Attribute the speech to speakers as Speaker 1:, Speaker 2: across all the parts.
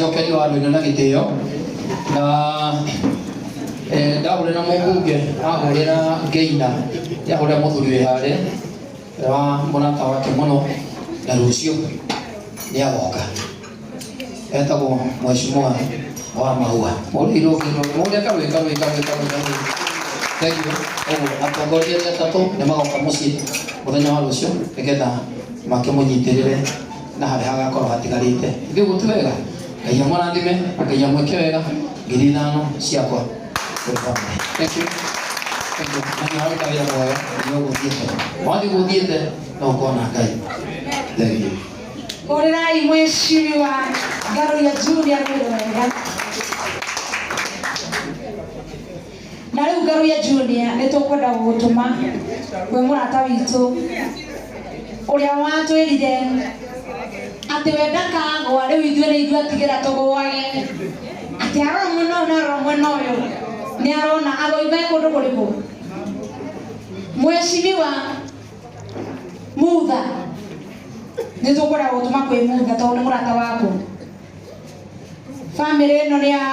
Speaker 1: Njokerio wa andũ na gĩtĩo na ndahũrĩra mũmbunge, ahũrĩra ngeina, ahũrĩra mũthuri wĩ harĩa wa mũrata wake mũno, na rũciũ nĩ agoka, etagwo Mheshimiwa wa Mahua. Mũrĩirwo mũrĩa karũĩ karũĩ karũĩ karũĩ karũĩ. Thank you. Ũguo atongoria arĩa atatũ nĩ magoka mũciĩ mũthenya wa rũciũ nĩgetha makĩmũnyitĩrĩre na harĩa hagakorwo hatigarĩte. Ithuĩ ũguo ti wega? Ngai amũrathime, Ngai amwĩke wega. 5,000 ciakwa kũrĩ family. Thank you. Thank you. Na nĩ waruta wĩra mwega nĩ ũgũthiĩte. Wathiĩ gũthiĩte no ũkona Ngai. Thank you.
Speaker 2: Hũrĩrai Mheshimiwa Ngaruiya Junior rwĩrĩ wega. Na rĩu Ngaruiya Junior nĩ tũkwenda gũgũtũma kwĩ mũrata witũ ũrĩa watwĩrire atĩ we ndakagwa, rĩu ithuĩ nĩ ithuĩ atigĩra tũgwage, atĩ arora mwena ũyũ na arora mwena ũyũ nĩ arona agoima kũndũ kũrĩkũ. Mheshimiwa Mutha, nĩ tũkwenda gũtũma kwĩ Mutha tondũ nĩ mũrata waku. Bamĩrĩ ĩno nĩ ya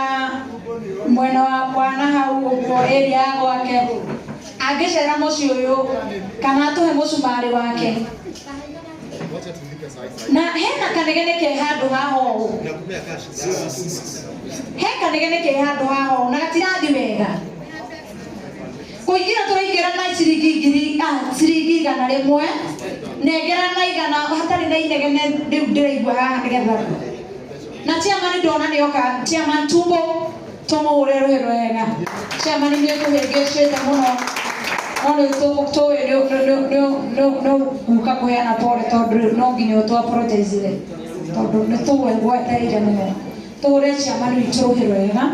Speaker 2: mwena wakwa na hau ũguo area ya gwake, angĩcera mũciĩ ũyũ kana atũhe mũcumarĩ wake. Na hena kanegene ke handũ haha ũũ, he kanegene ke handũ haha ũũ na gatirathi wega. Kũingĩra tũraingĩra na ciringi ngiri, ciringi 100, nengera na igana hatarĩ na inegene rĩu ndĩraigua haha nĩgetha na chairman ndona nĩoka. Chairman Tumbo, tũmũhũre rũhĩ rwega. Chairman nĩ ũtũhĩngĩcĩte mũno, no nĩ tũĩ nĩ ũgũka kũheana pole tondũ rĩu no nginya ũtũ apologize tondũ nĩ tũgwetereire mũno. Tũhũre chairman witũ rũhĩ rwega.